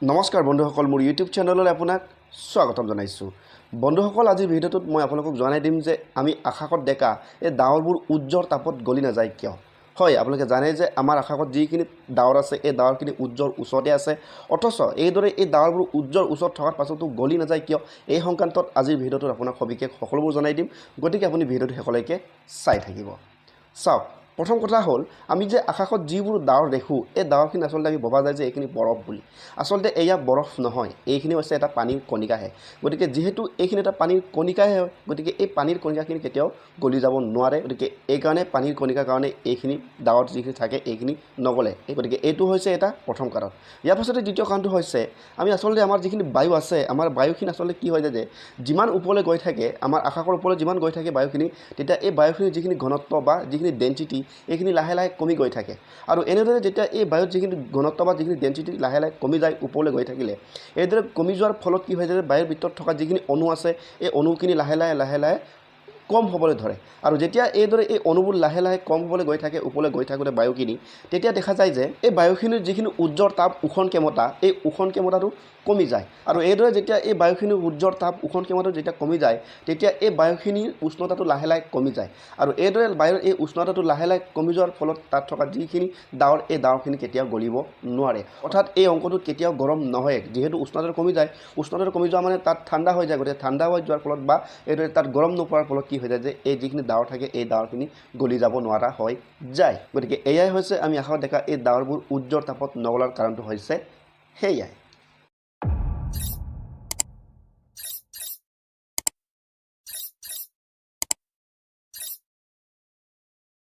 নমস্কাৰ বন্ধুসকল, মোৰ ইউটিউব চেনেললৈ আপোনাক স্বাগতম জনাইছোঁ। বন্ধুসকল, আজিৰ ভিডিঅ'টোত মই আপোনালোকক জনাই দিম যে আমি আকাশত দেখা এই ডাৱৰবোৰ সূৰ্যৰ তাপত গলি নাযায় কিয়। হয়, আপোনালোকে জানে যে আমাৰ আকাশত যিখিনি ডাৱৰ আছে, এই ডাৱৰখিনি সূৰ্যৰ ওচৰতে আছে, অথচ এইদৰে এই ডাৱৰবোৰ সূৰ্যৰ ওচৰত থকাৰ পাছতো গলি নাযায় কিয়? এই সংক্ৰান্তত আজিৰ ভিডিঅ'টোত আপোনাক সবিশেষ সকলোবোৰ জনাই দিম। গতিকে আপুনি ভিডিঅ'টো শেষলৈকে চাই থাকিব। চাওক, প্ৰথম কথা হ'ল, আমি যে আকাশত যিবোৰ ডাৱৰ দেখোঁ, এই ডাৱৰখিনি আচলতে আমি ভবা যায় যে এইখিনি বৰফ বুলি। আচলতে এয়া বৰফ নহয়, এইখিনি হৈছে এটা পানীৰ কণিকাহে। গতিকে যিহেতু এইখিনি এটা পানীৰ কণিকাহে হয়, গতিকে এই পানীৰ কণিকাখিনি কেতিয়াও গলি যাব নোৱাৰে। গতিকে এইকাৰণে পানীৰ কণিকাৰ কাৰণে এইখিনি ডাৱৰত যিখিনি থাকে, এইখিনি নগলে। গতিকে এইটো হৈছে এটা প্ৰথম কাৰণ। ইয়াৰ পাছতে দ্বিতীয় কাৰণটো হৈছে, আমি আচলতে আমাৰ যিখিনি বায়ু আছে, আমাৰ বায়ুখিনি আচলতে কি হৈ যায় যে যিমান ওপৰলৈ গৈ থাকে, আমাৰ আকাশৰ ওপৰলৈ যিমান গৈ থাকে বায়ুখিনি, তেতিয়া এই বায়ুখিনিৰ যিখিনি ঘনত্ব বা যিখিনি ডেঞ্চিটি, এইখিনি লাহে লাহে কমি গৈ থাকে। আৰু এনেদৰে যেতিয়া এই বায়ুত যিখিনি ঘনত্ব বা যিখিনি ডেঞ্চিটি লাহে লাহে কমি যায় ওপৰলৈ গৈ থাকিলে, এইদৰে কমি যোৱাৰ ফলত কি হৈ যায় যে বায়ুৰ ভিতৰত থকা যিখিনি অণু আছে, এই অণুখিনি লাহে লাহে লাহে লাহে কম হ'বলৈ ধৰে। আৰু যেতিয়া এইদৰে এই অণুবোৰ লাহে লাহে কম হ'বলৈ গৈ থাকে ওপৰলৈ গৈ থাকোঁতে বায়ুখিনি, তেতিয়া দেখা যায় যে এই বায়ুখিনিৰ যিখিনি সূৰ্যৰ তাপ শোষণ ক্ষমতা, এই শোষণ ক্ষমতাটো কমি যায়। আৰু এইদৰে যেতিয়া এই বায়ুখিনিৰ সূৰ্যৰ তাপ শোষণ ক্ষমতাটো যেতিয়া কমি যায়, তেতিয়া এই বায়ুখিনিৰ উষ্ণতাটো লাহে লাহে কমি যায়। আৰু এইদৰে বায়ুৰ এই উষ্ণতাটো লাহে লাহে কমি যোৱাৰ ফলত তাত থকা যিখিনি ডাৱৰ, এই ডাৱৰখিনি কেতিয়াও গলিব নোৱাৰে। অৰ্থাৎ এই অংশটোত কেতিয়াও গৰম নহয়, যিহেতু উষ্ণতাটো কমি যায়। উষ্ণতাটো কমি যোৱা মানে তাত ঠাণ্ডা হৈ যায়। গতিকে ঠাণ্ডা হৈ যোৱাৰ ফলত বা এইদৰে তাত গৰম নোপোৱাৰ ফলত কি হৈ যায় যে এই যিখিনি ডাৱৰ থাকে, এই ডাৱৰখিনি গলি যাব নোৱাৰা হৈ যায়। গতিকে এয়াই হৈছে আমি আকাশত দেখা এই ডাৱৰবোৰ সূৰ্যৰ তাপত নগলাৰ কাৰণটো হৈছে সেয়াই।